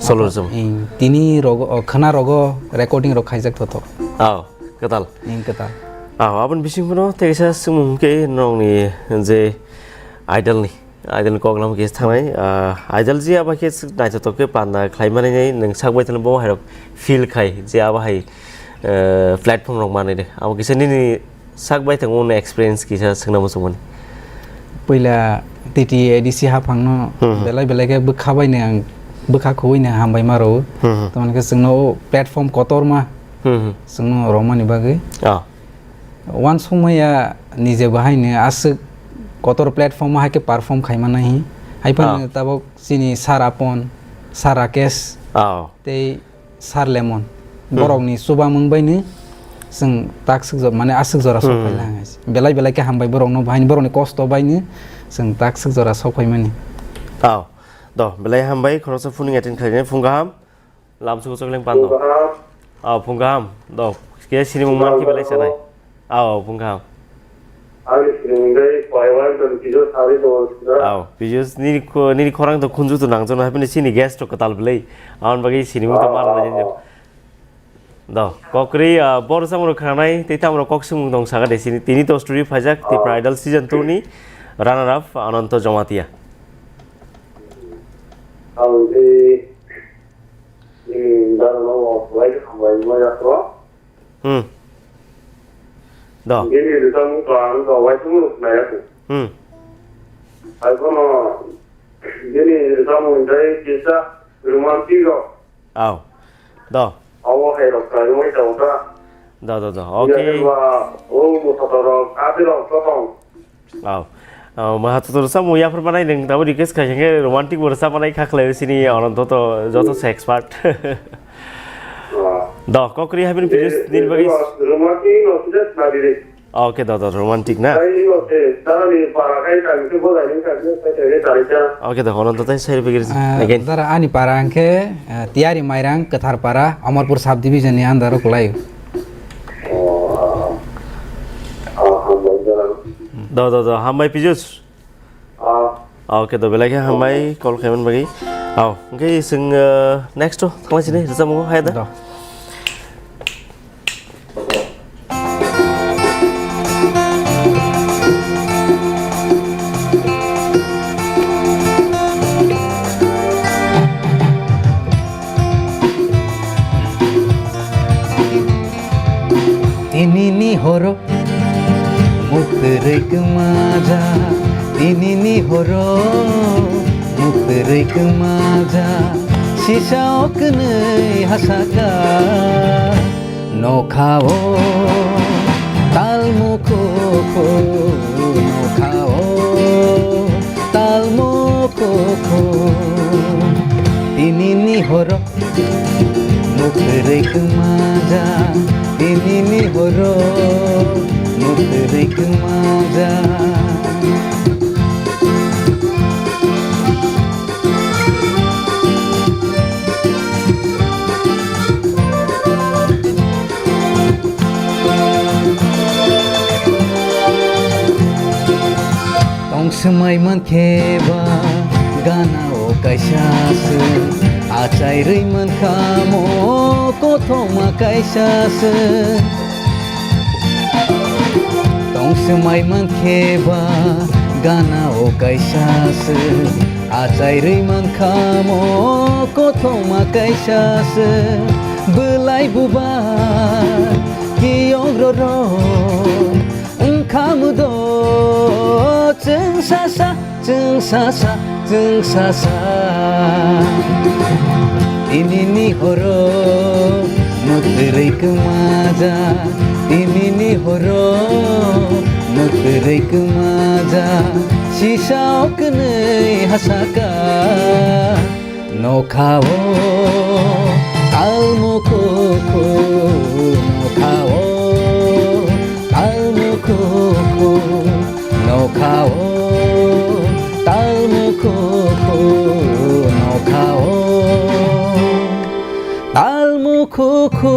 Solo rwchapmung. Ing, tini rogo, o, khwna rogo recording rok khaijak toto. Aw, kwtal. Ing, kwtal. Aw, aboni bising bono tei kaisa swngmung hingke nongni je idol ni. Idol ni kok lama kisa thangnai, ah, idol je abo khe naithotok khe panda khlai mani nai nwng sak bai thani bo hai rok feel khai je abo hai, eh, platform rok manwi de. Abo kisa nini sak bai thangma experience kisa swngna muchung mani. Puila T T A D C haphang no Hmm, hmm. belai belai khe bwkha bai no ang bwkha khowui no hambai ma rwo. Hmm, hmm. Tamoni khe chwngno o platform kotor ma Hmm, hmm. chwngno romani bagwi. Ah. Wansukmaya nije bo haino aswk kotor platform o hai khe perform khaima nai hi. Hai phano Ah. tabok chini Sir Apon, Sir Rakesh Oh. tei Sir Lemon. Hmm. Borokni chubamung baino chwng tak swk jora, mane aswk jora Hmm. sok phaila hai. Belai belai khe hambai borokno, bo haino borokni kosto baino chwng tak swk jora sok phaimani. Oh. Do, belai hambai khoroksa phuning attend khlainai phung kaham. Lamsugo chokling pando. Phung kaham. Ah, phung kaham. Do, ke sinimung man khe belai sanai. Ah, phung kaham. Ani sinimung dai Paiwan don Pijo Sari don sida. Ah, Pijo nini ko-, nini khorang to khunju to nangjakno haphini sini guest to kwtal belai. Aboni bagwi sinimung to man nai. Do, kokri, ah, bor samro khanai, tei tamro kok sumung dong saga de sini. Tini to studio phaijak, Tipra Idol season two ni runner up Ananto Jamatia. Ang di Nini dano no wai hambai mo ya to. Hmm. Do. Nini rita mu to ang to wai tu na ya tu. Hmm. Ai ko no nini rita mu dai kisa romantic ro. Au. Do. Awo hai ro ka yo ta ta. Do, do, do. Okay. Ya ba o mo to ro ka ti ro to tong. Au. Oh, maha tutur samung yapharmanai nwng tabo request khai hwnkhe romantic bo rwchapmanai kha khlai sini Ananto to joto se expert. Do kokri habini previous din bagwi. Romantic no just na dire. Okay, do do romantic na. Sai no se, dara ni para kai ka ni bo lai ni ka ni sai sai tari cha. Okay, do Ananto tai sai bagwi Ah, again. Dara ani para hwnkhe, ah, Tiyari Mairang, Kwthar Para, Amarpur sub division ni under o kwlai. Oh, ah, ah, hambai dara. Do do do hambai Pijus. Ah. Okay, do belai khe hambai call khaimani bagwi. Au, hwnkhe chwng, uh, next o thanglaisini rwchapmungo hai da. Do. Tinini horo Muktwrwi kwmaja, tinini horo. Muktwrwi kwmaja, sisa o kwnwi hasaka. Nokha o talmukhuku, nokha o talmukhuku. Tinini horo Muktwrwi kwmaja, tinini horo. Muktwrwi kwmaja. Tong swmai mankhe ba gana o kaisa se, achai rwi mankha mo kothoma kaisa se. Tong swmai mankhe ba gana o kaisa se, achai rwi mankha mo kothoma kaisa se. Bwlai buba kiyok roro Wngkha mudo chwng sasa, chwng sasa, chwng sasa. Tinini horo muktwrwi kwmaja, tinini horo muktwrwi kwmaja. Sisa o kwnwi hasaka. Nokha o talmukhuku, nokha o talmukhuku, nokha o talmukhuku, nokha o talmukhuku.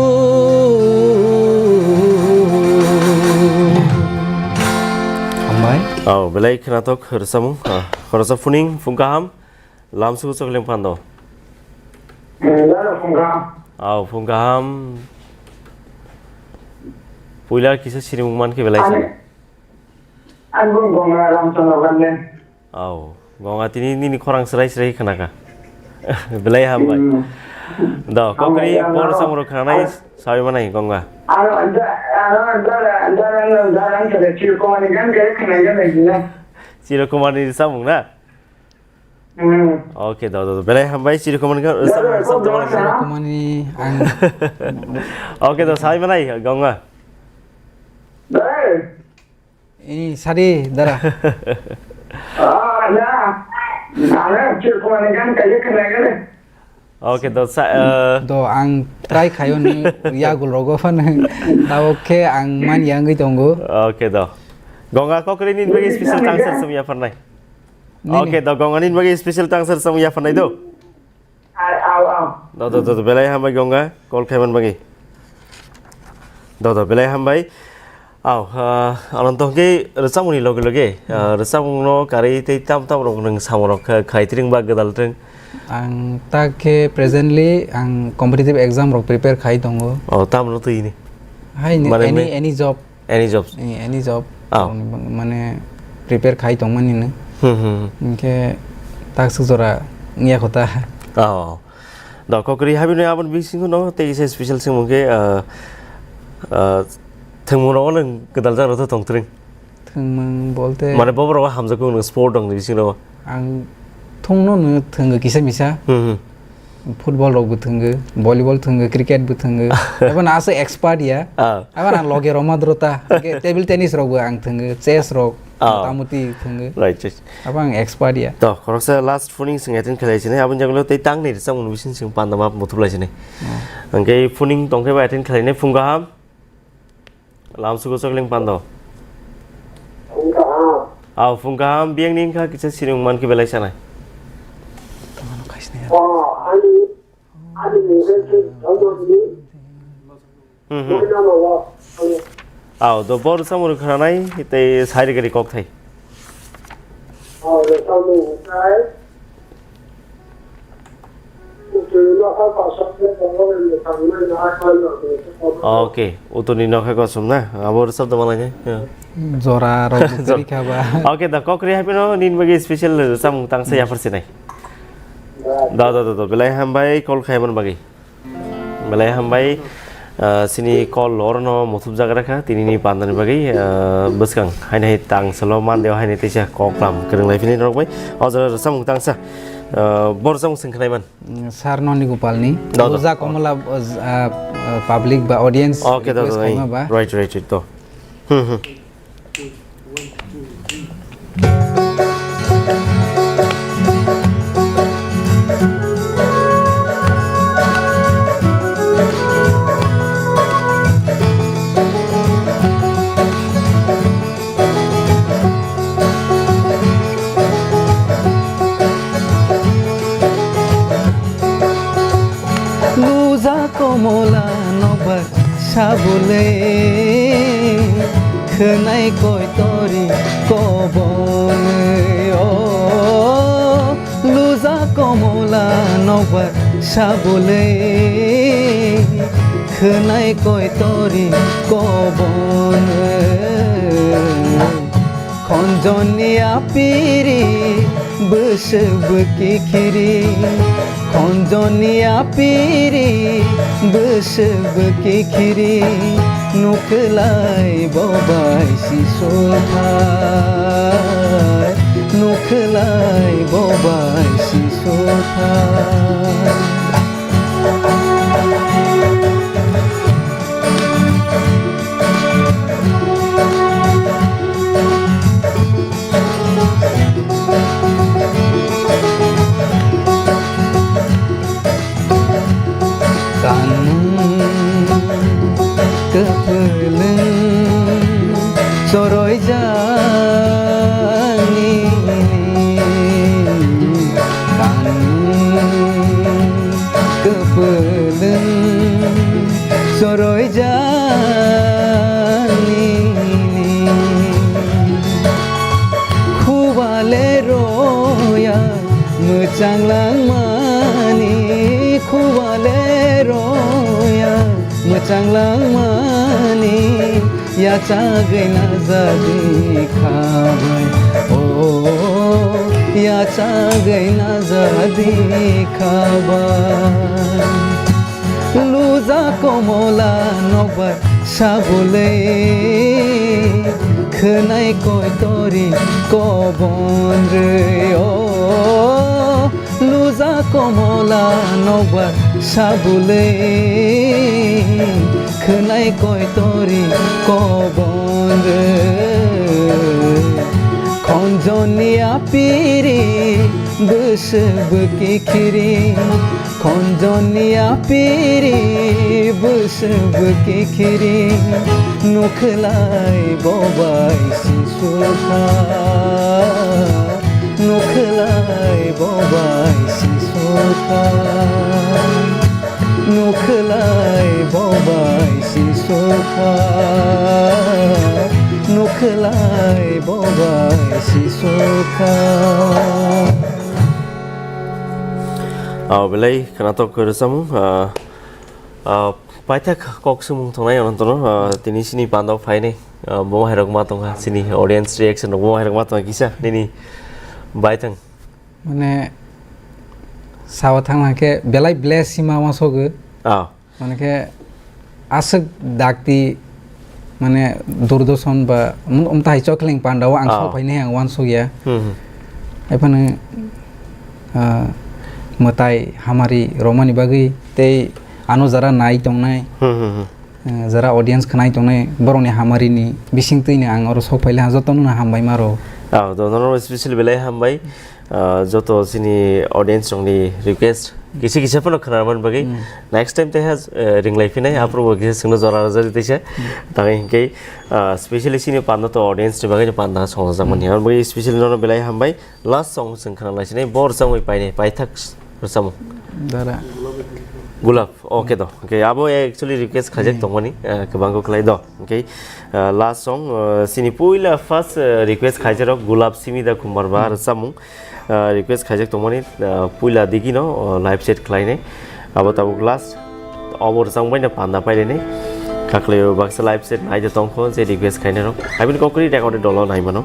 Hambai. Oh, belai khwnathok rwchapmung. Ah, khoroksa phuning phung kaham. Lamsugo chokling phando. Dara phung kaham. Au, phung kaham. Puila kisa sirimung mankhe belai sa. Ani, ani bung Gonga Ramchandra Gandhi. Au, Gonga tini nini khorang srai srai khnakha. Belai hambai. Hmm. Do, kokri hambai, por ano, samro khnanai an-, sawi manai Gonga. Ano, da-, ano, dara, dara, dara, dara, dara, Chirkomani gan kaya khnai gan lagi na. Chirkomani samung na? Hmm. Oke, do, do, do. Belai hambai, chiri komani ka, Dada, sam, sam, kok jaman dong, ni. Sana? Kumani ang. Oke, do, sai manai, Gonga. Dai. Ini sadi, dara. Ah, na. Nana, chiri komani kan kaya kena kena. Oke, do, sa, eh. Do, ang try khayo ni yagul rogo fan. Tabo khe ang man yangwi tongo. Oke, do. Gonga kokri ni bagi special tangser sum ya pernai. Nini. Oke, do Gonga nini bagwi special tangser samung yapharnai do. Ar, aw, aw. Do, do, do, do, belai hambai Gonga, call khaiman bagwi. Do, do, belai hambai. Aw, ah, Ananto hwnkhe rwchapmungni loge loge, ah, rwchapmungno karwi tei tam tam rok nwng samung rok kha-, khai tring ba gwdal tring? Ang ta khe presently ang competitive exam rok prepare khai tongo. Oh, tam rok twi ni? Hai ni, mane any, me- any job. Any jobs? Eh, any job. Oh. Mane prepare khai tongmani no. Hmm, hmm, hmm. Hwnkhe taksuk jora wngya kho ta. Oh. Do kokri habini aboni bisingo no tei kisa special swngmung khe, ah, ah, thwngmung rogo nwng gwdal jak rok tong twrwng? Thwngmung bolte mane bobo rogo hamjakgo nwng sport rokni bisingo? Ang thwngno no thwngo kisa misa. Hmm, hmm. Football rok bo thwngo, volleyball thwngo, cricket bo thwngo. Abo no aswk expert ya. Ah. Abo no loge roma dro ta. Hwnkhe table tennis rok bo ang thwngo, chess rok. Oh. Motamuti thwngwi. Right, right. Abo ang expert ya. To, khoroksa last phoning swng attend khlai sinai, aboni jagolo tei tang ni rwchapmung bising swng panda ma muthub lai sinai. Oh. Hwnkhe phoning tongkhe ba attend khlainai phung kaham. Lamsugo chokling pando. Phung kaham. Aw, phung kaham, biyang ni wngkha kisa siring man khe belai sanai. Tamano khaisni ya. Oh, ani, ani mungkin sih, kamu ini, Hmm, hmm. Mana mau? Aw, do bor samung khranai tei sairi gari kok thai. Oh, do samung khai. Okay, utuni nokha kosom na, abo rwchap da malai ne. Yeah. Jora rok bo kwrwi kha ba. Okay, da kokri hai pino nin bagi special samung tangsa yaphar sinai. Da, da, da, da, belai hambai call khai man bagi. Belai hambai, ah, sini call lorno muthub jagra kha, tini ni pandani bagi, ah, bwskang hai nai tang salo man deo hai nai teisa kok lam kwrwng lai phini rok bai. O jora rwchapmung tangsa, ah, bor rwchapmung swng khlai man. Mm, Sir Noni Gopalni. Do, do. Luja Komola, uh, uh, public ba audience Okay, do, do, request do, khaima ba. Right, right, right, do. Hmm, hmm. Luja Komola nokbar sabulai, khwnai koitori kobonwi o. Luja Komola nokbar sabulai, khwnai koitori kobonwi. Khonjoni apiri bwswk bwkikhiri, khonjoni apiri bwswk bwkikhiri, nukhlai bobai sisukha, nukhlai bobai sisukha. Kanmung kwpwlwng choroijak nini, kanmung kwpwlwng choroijak nini. Khubale roya mwchang langmani, khubale roya mwchang langmani, yachagwi najadi khabai, o, yachagwi najadi khabai. Luja Komola nokbar sabulai, khwnai koitori kobonwi o. Luja Komola nokbar sabulai, khwnai koitori kobonwi. Khonjoni apiri bwswk bwkikhiri, khonjoni apiri bwswk bwkikhiri, nukhlai bobai sisukha, nukhlai bobai sisukha, nukhlai bobai sisukha, nukhlai bobai sisukha. Ah, belai khwnathok khe rwchapmung, ah, ah, paithak kok swngmung tongnai, ano tono, ah, tini chini pandao phainai, ah, bo hairok ma tongkha, chini audience reaction rok bo hairok ma tongkha kisa, nini baithang. Mane, sawa thangna khe belai bless hima uansukgo. Ah. Mane khe aswk dakti, mane, Doordarshan ba, um, um, tai chokling pandao ang Ah. sok phainai ang uansukya. Hmm, hmm. Haiphano, ah, mwtai hamari romani bagwi tei ano jara nai tongnai. Hmm, hmm, hmm. Eh, jara audience khwnai tongnai borokni hamarini bisingtwino ang oro sok phaile jotono hambai maro. Ah, to nono special belai hambai. Ah, joto chini audience rokni request kisa kisa phano khwna man bagwi. Hmm. Next time tei ha, eh, ringlai phinai, hmm, aphuru bo kisa chwngno jora rwjak tei se. Hmm. Tangwi hinkhe, ah, specially chini panda to audience ni bagwi panda songjakmani. Hmm. Aboni bagwi specially nono belai hambai. Last song chwng khwna lai sinai, bo rwchapmani painai, paithak rwchapmung. Dara. Gulap, okay do. Okay, abo actually request khaijak, hmm, tongmani, eh, kwbangkhe khlai do. Okay, eh, last song, eh, chini puila first, eh, request khaijarok Gulap Simi da Khumbar ba, hmm, rwchapmung. Eh, request khaijak tongmani, eh, puila digino, oh, live set khlainai. Abo tabuk last. Obo rwchapmung baino panda painani. Khaklai o baksa live set naide tongkho je request khainai rok. Abini kokri recorded dolo naimano.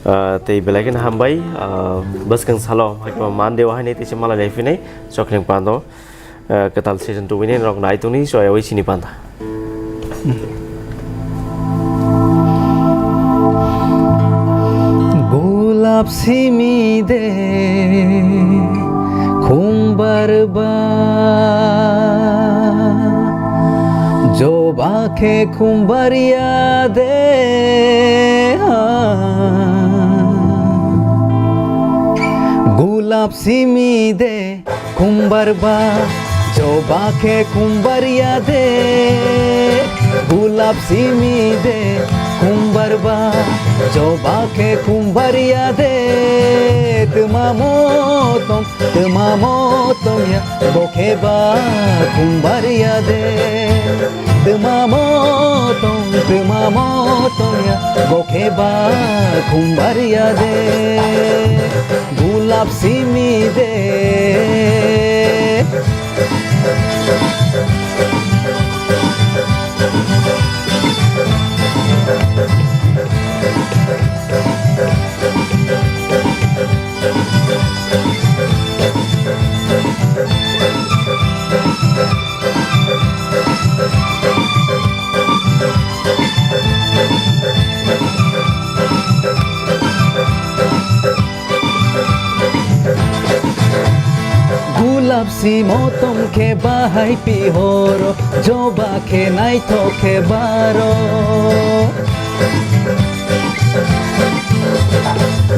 Ah, tei belai kheno hambai, ah, bwskang salo, haikhe Monday o haino teisa malai lai phinai, Chokreng pando, ah, kwtal season two bini rok nai tongni, so, yawi chini panda. Gulap simi de khumbar ba, joba khe khumbar ya de. Gulap simi de khumbar ba, joba khe khumbar ya de. Gulap simi de khumbar ba, joba khe khumbar ya de. Twma motom, twma motom ya, bo khe ba khumbar ya de. Twma motom, twma motom ya, bo khe ba khumbar ya de. Gulap simi de. Gulap si motom khe bahai pihoro, joba khe naithok khe baro.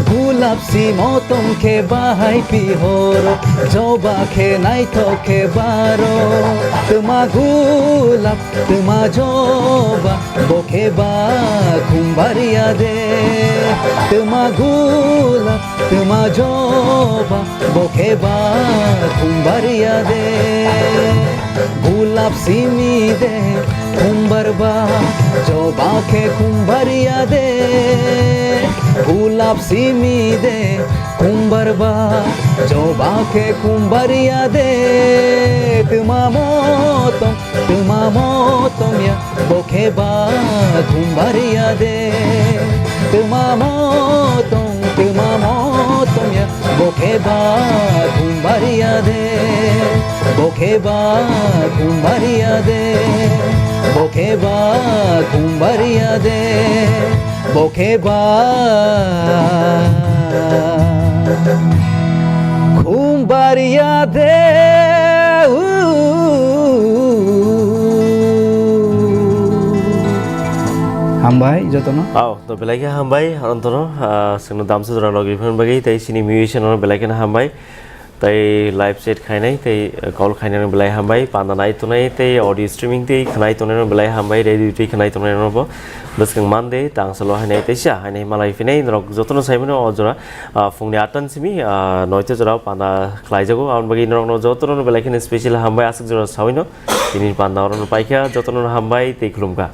Gulap si motom khe bahai pihoro, joba khe naithok khe baro. Twma gulap, twma joba, bo khe ba khumbar ya de. Twma gulap, twma joba, bo khe ba khumbar ya de. Gulap simi de khumbar ba, joba khe khumbar ya de. Gulap simi de khumbar ba, joba khe khumbar ya de. Twma motom, twma motom ya, bo khe ba khumbar ya de. Twma motom, twma motom ya, bo khe ba khumbar ya de. Bo khe ba khumbar ya de. Bo khe ba khumbar ya de. Bo khe ba khumbar ya de. Hambai jotono. Ao, to belai khe hambai, arontoro, ah, chwngno damsa jora logi phano bagwi, tei chini musician rok belai kheno hambai. Tei live chat khainai, tei, eh, call khainai rok belai hambai, panda nai tongnai, tei audio streaming, tei khwnai tongnai rok belai hambai, radio tei khwnai tongnai rok bo. Bwskang Monday, tang salo hainai teisa, hainai malai phinai, norok jotono saimano o jora, ah, phungni atta ni simi, ah, noita jora panda khlaijago, aboni bagwi norokno jotono belai kheno special hambai, aswk jora sawino, tini panda orono paikha, jotono hambai, tei khulumkha.